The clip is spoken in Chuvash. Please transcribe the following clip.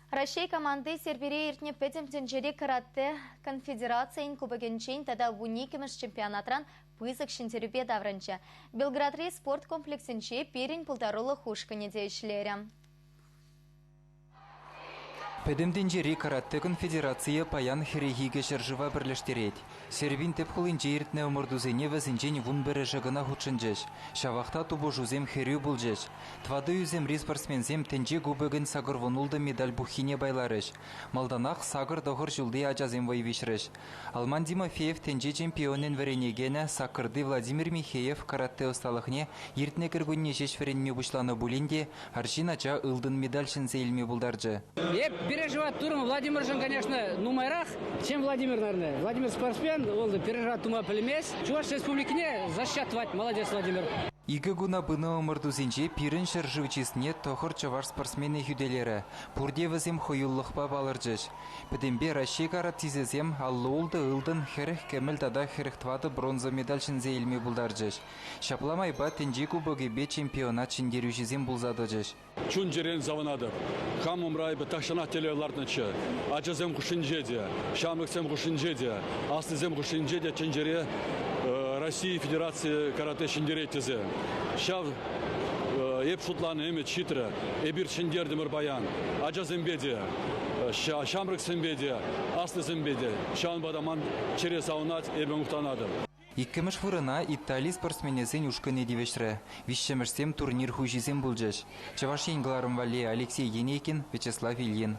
Раҫҫей команди Сербире иртнӗ Пӗтӗм тӗнчери каратэ конфедерацийӗн кубокӗнчен тата 12-мӗш чемпионатран пысӑк ҫӗнтерӳпе таврӑнчӗ. Белградри спорт комплексӗнче пирӗн пултарулӑх ушкӑнӗ те ӗҫлерӗ. Пӗтӗм тӗнчери каратэ конфедерацийӗ паян 42 ҫӗршыва пӗрлештерет. Сербин тӗп хулинче иртнӗ ӑмӑртусене вӗсенчен 11-шӗ кӑна хутшӑнчӗҫ. Ҫавах та тупӑшусем хӗрӳ пулчӗҫ. Тӑватӑ ӳсӗмри спортсменсем тӗнче кубокӗн 86 медаль пуххине пайларӗҫ. Малтанах сакӑр-тӑхӑр ҫулти ачасем вӑй виҫрӗҫ. Алман Тимофеев тӗнче чемпионӗн вӗренекенӗ саккӑрти Владимир Михеев каратэ ӑсталӑхне иртнӗ кӗркунне ҫеҫ вӗренме пуҫланӑ пулин те арҫын ача ылтӑн медаль ҫӗнсе илме пултарчӗ. Эп переживать турӑм Владимиршӑн, конечно, нумайрах, чем Владимир, наверное. Владимир спортсмен, вӑл переживать тума пӗлмест. Чӑваш Республикине защищать тӑвать. Молодец, Владимир. Икӗ куна пынӑ ӑмӑртусенче пирӗн ҫӗршыв чысне тӑхӑр чӑваш спортсменӗ хӳтӗлерӗ. Пурте вӗсем хӑюллӑхпа палӑрчӗҫ. Пӗтӗмпе Раҫҫей каратисчӗсем 56 ылтӑн, 40 кӗмӗл тата 44 бронза медаль ҫӗнсе илме пултарчӗҫ. Ҫапла майпа тӗнче кубокӗпе чемпионат ҫӗнтерӳҫисем пулса тӑчӗҫ. Чун-чӗрен савӑнатӑп. Хам умра эпӗ тахҫанах телей лартнӑччӗ. Ачасем хушшинче те, ҫамрӑксем хушшинче те, аслисем хушшинче те тӗнчере Россия Федерацийӗ каратэ ҫӗнтерет тесе. Ҫав эп шутланӑ ӗмӗт ҫитрӗ. Эпир ҫӗнтертӗмӗр паян. Ачасемпе те, ҫамрӑксемпе те, аслисемпе те. Ҫавӑнпа та ман чӗре савӑнать, эпӗ мухтанатӑп. Иккӗмӗш вырӑна Итали спортсменӗсен ушкӑнӗ тивӗҫрӗ. Виҫҫӗмӗшсем турнир хуҫисем пулчӗҫ. Чӑваш Ен кӑларӑм валли Алексей Енейкин, Вячеслав Ильин.